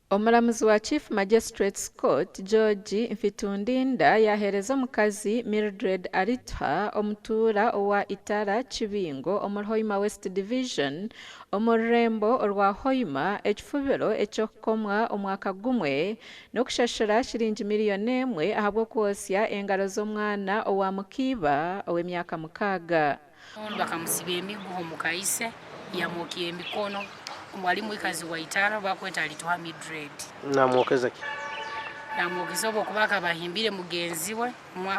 Omuramuzi wa Chief Magistrates Court, George Mfitundinda yaaheereza omukazi Mildred Arituha omutuura owa Itara, Kibingo omuri Hoima West Division omu rurembo orwa Hoima ekifubiro eky'okukomwa omwaka gumwe n'okushashura shiringi miriyoni emwe ahabw'okwotsya engaro z'omwana owa mukiiba ow'emyaka mukaaga. Bakamusiba emiguha omu kaise, yamwokya emikono. Ali mwikazi wa Itara bakweta Alituha Mildred. Namwokeza ki? Namwokeza obwokuba akaba ahimbire mugenzi we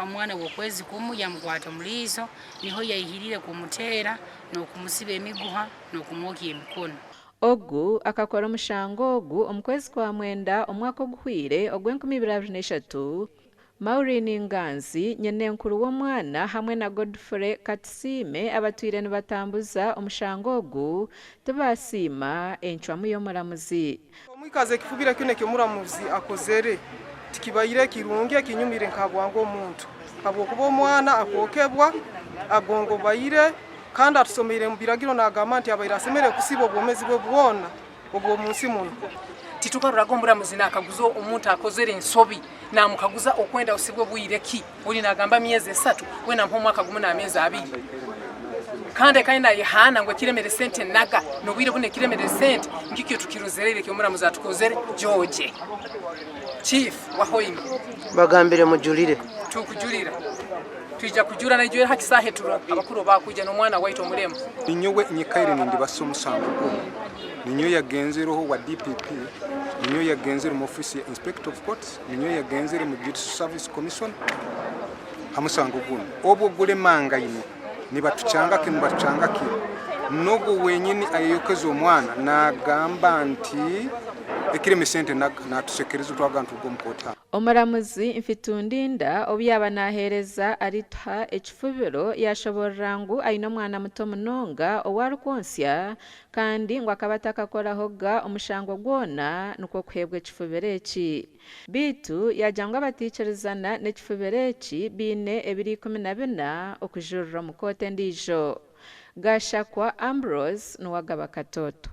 omwana w'okwezi kumu yamukwata omu liiso, niho yaihirire kumuteera n'okumusiba emiguha n'okumwokya emikono. Ogu akakora omushango ogu omu kwezi kwa mwenda omwaka oguhweire ogw'enkumi ibiri abiri n'eshatu. Maureen Nganzi, nyinenkuru w'omwana hamwe na Godfrey Katusiime abatwire nibatambuza omushango ogu tibaasiima encwamu y'omuramuzi. Omwikazi ekifubiro kyona eki omuramuzi akozere tikibaire kirungi ekinyumire nka bwange omuntu habwokuba omwana akookebwa agongobaire kandi atusomeire omu biragiro nagamba nti abaire asemereire kusiba obwomezi bwe bwona obw'omunsi muno. Titukaroraga omuramuzi nakaguza omuntu akozere ensobi namukaguza okwenda osibwe bwire ki, ori nagamba myezi esatu, we namuha omwaka gumu n'ameezi abiri. Kandi kandi nayehana ngu ekiremere sente naga n'obwire buno ekiremere sente nkikyo tukirozereire eky'omuramuzi atukozere George Chief wa Hoima. Bagambire mujurire. Tukujurira. Twija kujura naijwera ha kisaahe turo abakuru bakwija n'omwana waitu omulema. Ninyowe nyikaire nindibasa omusango guno. Ninyowe yagenzereho wa DPP, ninyowe yagenzere mu office ya Inspector of Courts, ninyowe yagenzere mu Judicial Service Commission ha musango guno. Obwo gulemangaine nibatukyanga kinu nibatukyanga kinu. N'ogwo wenyini ayeyokeza omwana nagamba nti ekireme sente natusekereza twaga nturuga omu kooti hanu. Omuramuzi Mfitundinda obu yaaba naaheereza Arituha ekifubiro yaashoboorora ngu aine omwana muto munonga ou arikwontsya kandi ngu akaba atakakorahoga omushango gwona nikwo kuheebwa ekifubiro eki. Beitu yaagira ngu abataikirizana n'ekifubiro eki baine ebiro 14 okujurira omu kooti endiijo. Gashakwa Ambrose niwe agaba Katoto.